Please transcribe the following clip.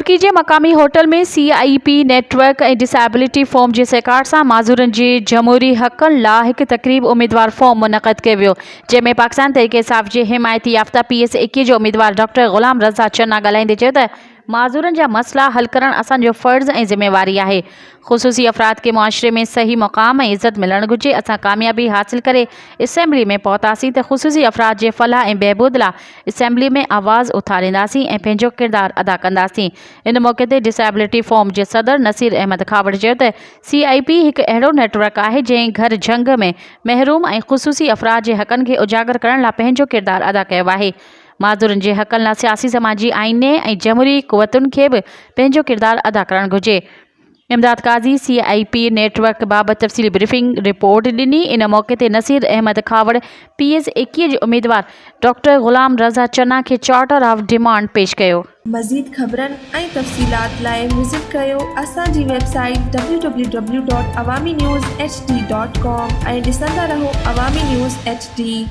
گهوٽڪي جي مقامي hotel ۾ C I P network ۽ disability forum جي سهڪار سان معذورن جي جمهوري حقن لا هڪ تقريب اميدوار فورم منعقد ڪيو ويو جنهن ۾ پاڪستان تحريڪ انصاف جي حمايتي يافته پي ايس 21 جو اميدوار ڊاڪٽر غلام رضا چنا ڳالهائيندي چيو ته معذورن جا مسئلا حل ڪرڻ اسان جو فرض ۽ ذميواري آهي، خصوصي افراد کي معاشري ۾ صحيح مقام ۽ عزت ملڻ گهرجي، اسان ڪاميابي حاصل ڪري اسيمبلي ۾ پهتاسين ته خصوصي افراد جي فلاح ۽ بهبود لا اسيمبلي ۾ آواز اٿارينداسين ۽ پنهنجو ڪردار ادا ڪنداسين. ان موقعي تي ڊسيبلٽي فورم جي صدر نصير احمد کهاوڙ چيو ته سي آء پي هڪ اهڙو نيٽ ورڪ آهي جنهن گهر جهنگ ۾ محروم ۽ خصوصي افراد جي حقن کي اجاگر ڪرڻ لا پنهنجو ڪردار ادا ڪيو آهي. معذورن جي حقن لا سياسي، سماجي، آئيني ۽ جمهوري قوتن کي به پنهنجو ڪردار ادا ڪرڻ گهرجي. Imdad Qazi C I P network بابت تفصيلي بريفنگ رپورٽ ڏني. ان موقعي تي نصير احمد کهاوڙ پي ايس 21 جي اميدوار ڊاڪٽر غلام رضا چنا کي چارٽر آف ڊيمانڊ پيش ڪيو. مزيد خبرن ۽ تفصيلات لاء وزٽ ڪريو اسان جي website W W W dot Awami news H D dot com ۽ ڏسندا رهو عوامي نيوز ايڇ ڊي.